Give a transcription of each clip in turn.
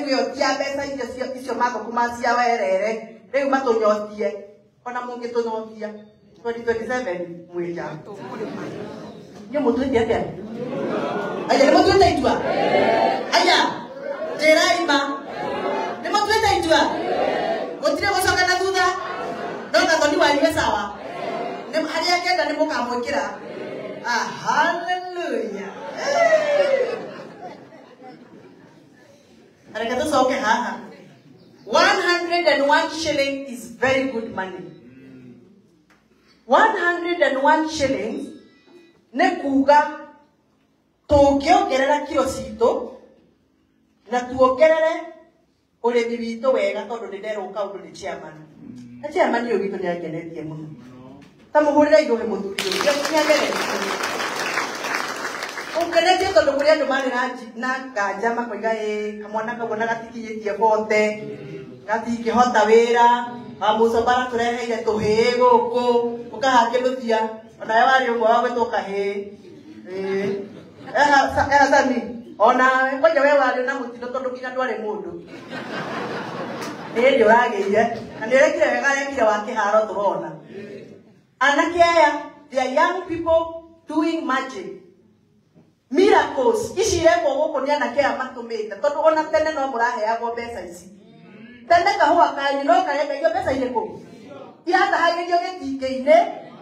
Riu tia mbeca icio icio mathũkũma cia werere riu matunyotie ona mũngĩtũnyotia 2027 mwĩja nĩ mũtuĩte atĩa? Aya nĩ mũtuĩte itua? Aya njĩrai ma nĩ mũtuĩte itua? Gũtirĩ gũcoka na thutha no Gathoni wanyu sawa harĩa kenda nĩ mũkamwĩkĩra. Ah, hallelujah. Reke tũcoke haha. 101 shilling is very good money. 101 shillings nĩ kuga tũngĩongerera kiro citũ na tuongerere ũrĩmi witũ wega tondũ nĩ nderwo kaũndũ nĩ chairman. Na chairman ũyũ witũ nĩ angenetie mũno. Ta mũhũrĩre irũhĩ mũthuri ũyũ, nĩ angenetie. Ũngenetie tondũ kũrĩ andũ marĩ na nganja makoiga ĩ kamwana kau ona gatikinyĩtie bote gatingĩhota wĩra wa mũcombara tũreheire tũhĩĩ gũkũ ũkahakĩnũthia onawe warĩ ũmwe wa gwĩtwo kahĩĩ. Eha Sami onawe kwanja we warĩ na mũtino tondũ nginya ndwarĩ mũndũ nĩ hĩndĩ ũragĩire na nĩ ũrekire wega arekire wa kĩharo tũrona. Anake aya, they are young people doing magic miracles ici irekwo gũkũ nĩ anake aya matũmĩte tondũ ona tene no mũraheagwo mbeca ici. Tene kahũa kanyu no karendagio mbeca irĩkũ iratahagĩrio gĩtingĩ-inĩ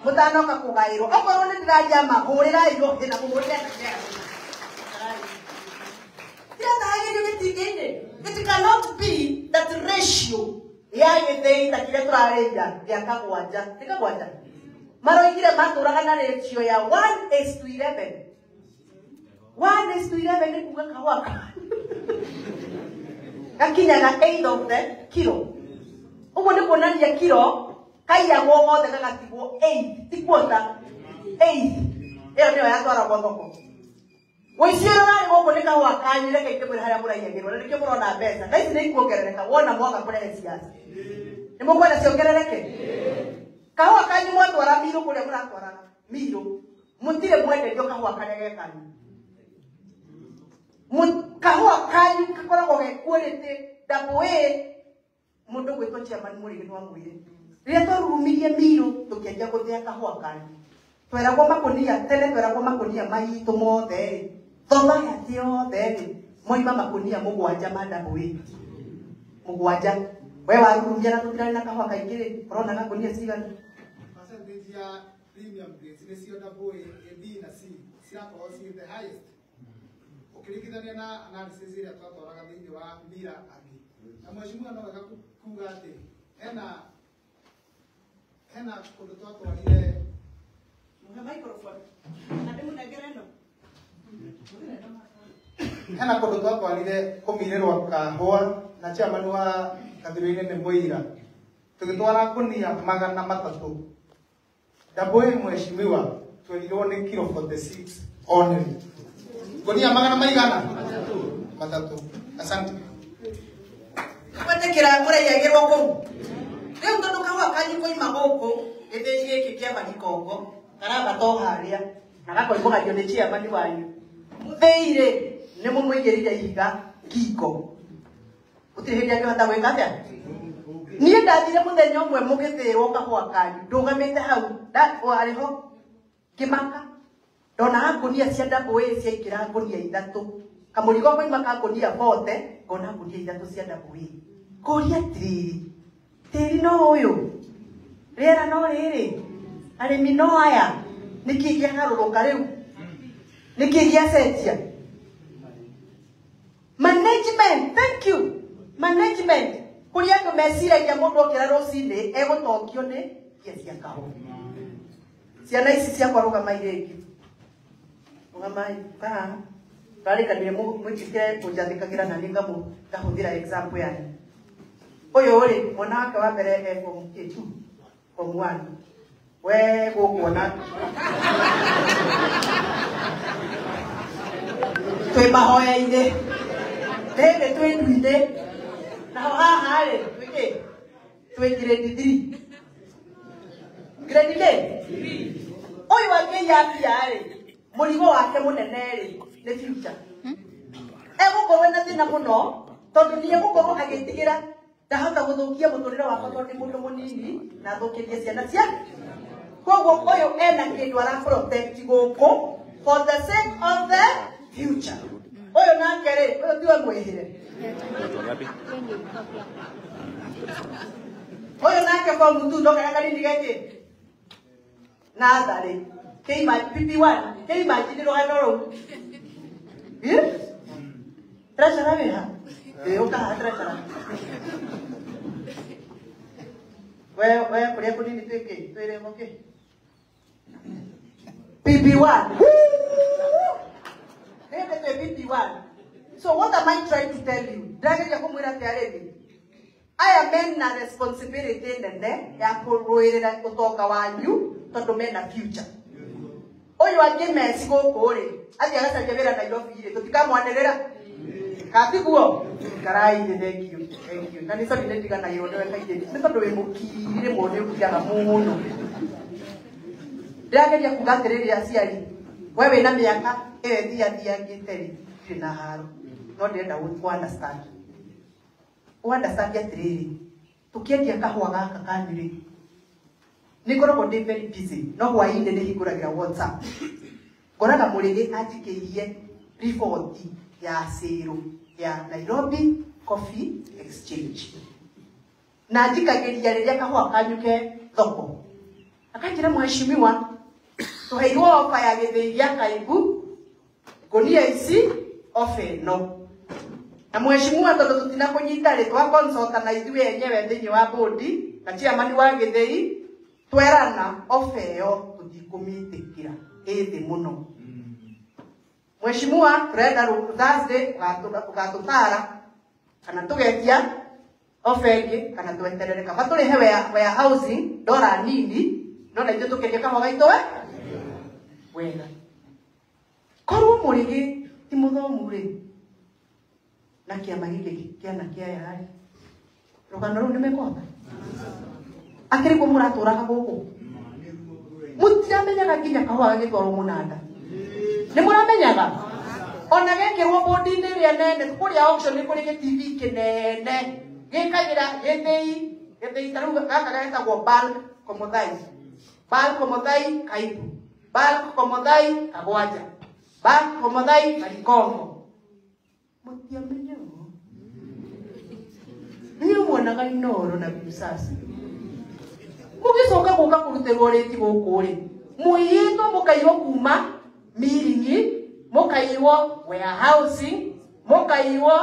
mũtanoka kũgaĩrwo. Okorwo nĩ ndĩraria ma hũrĩrai rũhĩ na mũhũrĩre anake aya. Iratahagĩrio gĩtingĩ-inĩ. It cannot be that ratio ya gĩthĩi ta kĩrĩa tũrarĩria gĩa kagwanja nĩ kagwanja maroigire matũraga na ratio ya 1:11. 1:11 nĩ kuga kahũa gakinyaga 8 of the kilo. Ũguo nĩ kuonania kilo kaiyagwo gothe gagatigwo 8 ti quarter 8 ĩyo nĩyo yatwaragwo thoko. Ũici ũrĩa ũrarĩ gũkũ nĩ kahũa kanyu reke ingĩmwĩra harĩa mũraiyagĩrwo na nĩkĩo mũrona mbeca na ici nĩ ikuongerereka wona mwaga kũrehe ciaca. Nĩ mũkwenda ciongerereke? Kahũa kanyu mwatwara Mirũ kũrĩa mũratwaraga Mirũ mũtirĩ mwenderio kahũa karĩa ge kanyu. Kahũa kanyu gakoragwo ge quality double A. Mũndũ gwĩtwo chairman Mũrĩgĩ nĩ wamwĩre rĩrĩa twarumirie Mirũ tũkĩanjia gũthĩa kahũa kanyu tweragwo makũnia tene tweragwo makũnia maitũ mothe rĩ thothayathi yothe rĩ moima makũnia mũgwanja ma double A mũgwanja. We warurumia na tũtirarĩ na kahũa kaingĩ rĩ ũrona gakũnia cigana? Percentage ya premium grades nĩcio double A, B na C cirakorwo ci the highest ũkĩringithania na analysis ĩrĩa twatwaraga thĩinĩ wa mira angĩ. Na mheshimiwa no wega kuga atĩ hena kũndũ twatwarire Mũhe microphone na ndĩmũnengere ĩno. Hena kũndũ twatwarire kũmirĩrwo kahũa na chairman wa Kathurũ-inĩ nĩ mũira tũgĩtwara ngũnia 300 double A mheshimiwa twerirwo nĩ kilo 46 only ngũnia magana maigana matatũ. Asante. Gwetĩkĩra mũraiyagĩrwo kũu rĩu tondũ kahũa kanyu koima gũkũ gĩthĩi gĩkĩ kĩa Marikongo karambata o harĩa na gakoimbũganio nĩ chairman wanyu mũthĩi rĩ nĩ mũmũigĩrĩire ihiga ngingo gũtirĩ hĩndĩ angĩhota gwĩka atĩa. Niĩ ndathire mũthenya ũmwe mũgĩthĩrwo kahũa kanyu ndũgamĩte hau warĩ ho ngĩmaka ndona ngũnia cia double A ciaingĩra ngũnia ithatũ kamũrigo koima ka ngũnia bote ngona ngũnia ithatũ cia double A. Ngũria atĩrĩrĩ tĩri no ũyũ rĩera no rĩrĩ arĩmi no aya nĩkĩ kĩagarũrũka rĩu nĩkĩ gĩacenjia? Management, thank you. Management kũrĩa andũ meciragia mũndũ okĩra rũcinĩ egũtongio nĩ mbia cia kahũa. Ciana ici ciakwa rũgamai rĩngĩ rũgamai kahaha twarĩkanire mwĩtĩkĩre kũnjathĩkagĩra na niĩ ngahũthĩra example yanyu. Ũyũ rĩ mwana wake wa mbere e form K2 form 1 we gũkuona twĩ mahoya-inĩ rĩrĩ twĩ ndu-inĩ naho haha rĩ twĩ kĩ twĩ grade 3 grade 3 ũyũ angĩiya mbia rĩ mũrigo wake mũnene rĩ nĩ future egũkorwo ena thĩna mũno Tondu ni egukorwo agitigira ndahota guthukia muturire wakwa tondu ndi mundu munini na thukirie ciana cia. Koguo uyu ena kindu ara protect guku for the sake of the future. Uyu nake ri, uyu tiwe mwihire. Uyu nake kwa mutu ndokaga kanini geki nathari keima PP1 keimagine rugano ruu. Treasurer wĩ ha? Ĩ ũkaha treasurer. We kũrĩa kũnini twĩkĩ twĩrĩmo kĩ PP1. Nĩ twĩ PP1. So what am I trying to tell you? Ndĩrageria kũmwĩra atĩ arĩmi aya mena responsibility nene ya kũrũĩrĩra ũtonga wanyu tondũ mena future. Ũyũ angĩ meci gũkũ rĩ, athiĩ agacaria wĩra Nairobi rĩ, tũtikamwanĩrĩra. Katiguo karai, thank you, thank you. Na nĩ sorry nĩ ndiganagĩrwo nĩwe kaingĩ nĩ tondũ wĩ mũkiri rĩmwe nĩ ũkiraga mũno. Ndĩrageria kuga atĩrĩrĩ aciari, we wĩna mĩaka ĩyo ĩthiathiangĩte rĩ, ndirĩ na haro, no ndĩrenda ũ understand. Ũ understand atĩrĩrĩ, tũkĩendia kahũa gaka kanyu rĩ, nĩ ngoragwo ndĩ very busy, no hwaĩ-inĩ nĩ hingũragĩra WhatsApp. Ngoraga mũrĩgĩ anjikĩirie riboti ya sale ya Nairobi Coffee Exchange. Na njikagĩria rĩrĩa kahũa kanyu ke thoko. Akanjĩra mheshimiwa, tũheirwo ofa ya gĩthĩi gĩa Kaibu, ngũnia ici, ofa ĩno. Na mheshimiwa tondũ tũtinakũnyita rĩ, twa consult na ithuĩ enyewe thĩinĩ wa bodi na chairman wa gĩthĩi, twerana ofa ĩyo tũtikũmĩtĩkĩra, ĩ thĩ mũno. Mheshimiwa, turenda Thursday ũgatũtara kana tũgetia ofa ĩngĩ kana tweterere kaba tũrĩhe warehousing dora nini no na ithuĩ tũkendie kahũa gaitũ we wega. Korwo mũrĩgĩ ti mũthomu rĩ, na kĩama gĩkĩ kĩana kĩa aya rĩ, rũgano rũu nĩmekũhota? Akĩrĩ kuo mũratũraga gũkũ, mũtiramenyaga nginya kahũa gagĩtwarwo mũnanda. Nĩ mũramenyaga? Ona gekĩrwo bodi-inĩ ĩrĩa nene, kũrĩa auction nĩ kũrĩ gĩ-TV kĩnene gĩkagĩra gĩthĩi, gĩthĩi ta rĩu gaka getagwo Bulk Komothai, Bulk Komothai Kaibu, Bulk Komothai Kagwanja, Bulk Komothai Karikongo. Mũtiamenyaga? Niĩ muonaga Inooro na Viusasa. Mũgĩcoka gũka kũrutĩrwo rĩti gũkũ rĩ, mũiyĩtwo mũkaiywo kuma miringi, mũkaiywo warehousing, mũkaiywo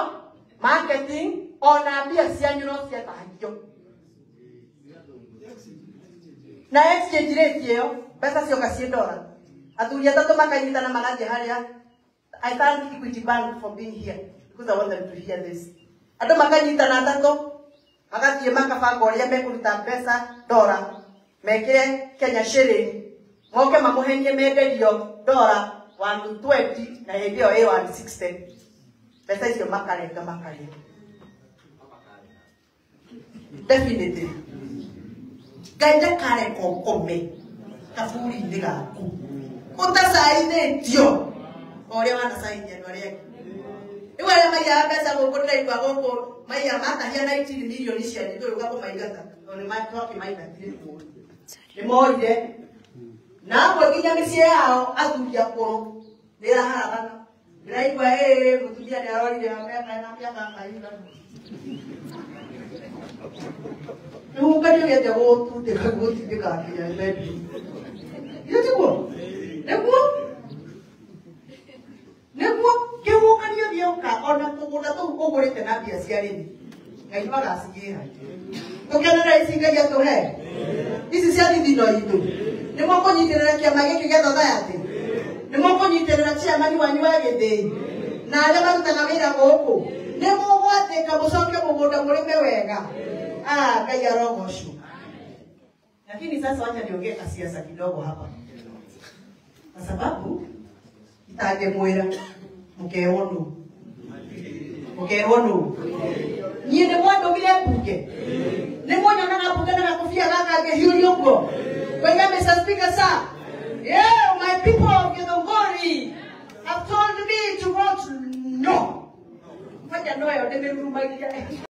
marketing, ona mbia cianyu no ciatahagio. Na exchange rate ĩyo, mbeca cioka ciĩ dora. Athuri atatũ makanyitana magathiĩ harĩa. I thank Equity Bank for being here because I want them to hear this. Andũ makanyitana atatũ, magathiĩ makabanga ũrĩa mekũruta mbeca dora, mekĩre Kenya shilling, moke mamũhenie menderio dora 120 na hĩndĩ ĩyo ĩ 160. Mbeca icio makarenga makarĩa. Definitely. Ngai ndakareka ũkome kaburi-inĩ gaku ũtacainĩtio o ũrĩa wanacaini andũ arĩa angĩ. Rĩu arĩa maiyaga mbeca gũkũ ndĩraigua gũkũ maiya matahia 19 mirioni cianyu tũgĩũka kũmaingata tondũ nĩtwakĩmaingatire. Nĩmoire na amwe nginya mĩciĩ yao athuri akũrũ nĩĩraharagana. Ndĩraigua ĩĩ mũtumia nĩarorire mĩaka na mĩaka kaigana. Kĩhuhũkanio gĩathiĩ gũtundĩka gũtindĩka nginya bedroom. Githĩ tiguo? Nĩguo? Nĩguo kĩhuhũkanio gĩoka ona tũgũnda tũu ũgũrĩte na mbia cia arĩmi, Ngai no agacigĩra. Tũkenere ici Ngai atũhe ici cia thithino itũ. Nĩ mũkũnyitĩrĩra kĩama gĩkĩ gĩa Society? Nĩ mũkũnyitĩrĩra chairman wanyu wa gĩthĩi na arĩa marutaga wĩra gũkũ? Nĩ mũgwathĩka mũcoke mũgũnda mũrĩme wega? Ah, Ngai arogocwo. Lakini sasa wacha niongee kasiasa kidogo hapa, kwa sababu itangĩmwĩra mũkerwo nũ, mũkerwo nũ. Niĩ nĩ mwandũmire mbunge, nĩ mwanyonaga mbunge na gakobia gaka ngĩhiũria ũguo Koiga, Mr. Speaker, sir, yeah, my people of Githunguri have told me to vote no. Ngwanja no yo ndĩmĩrurumagia.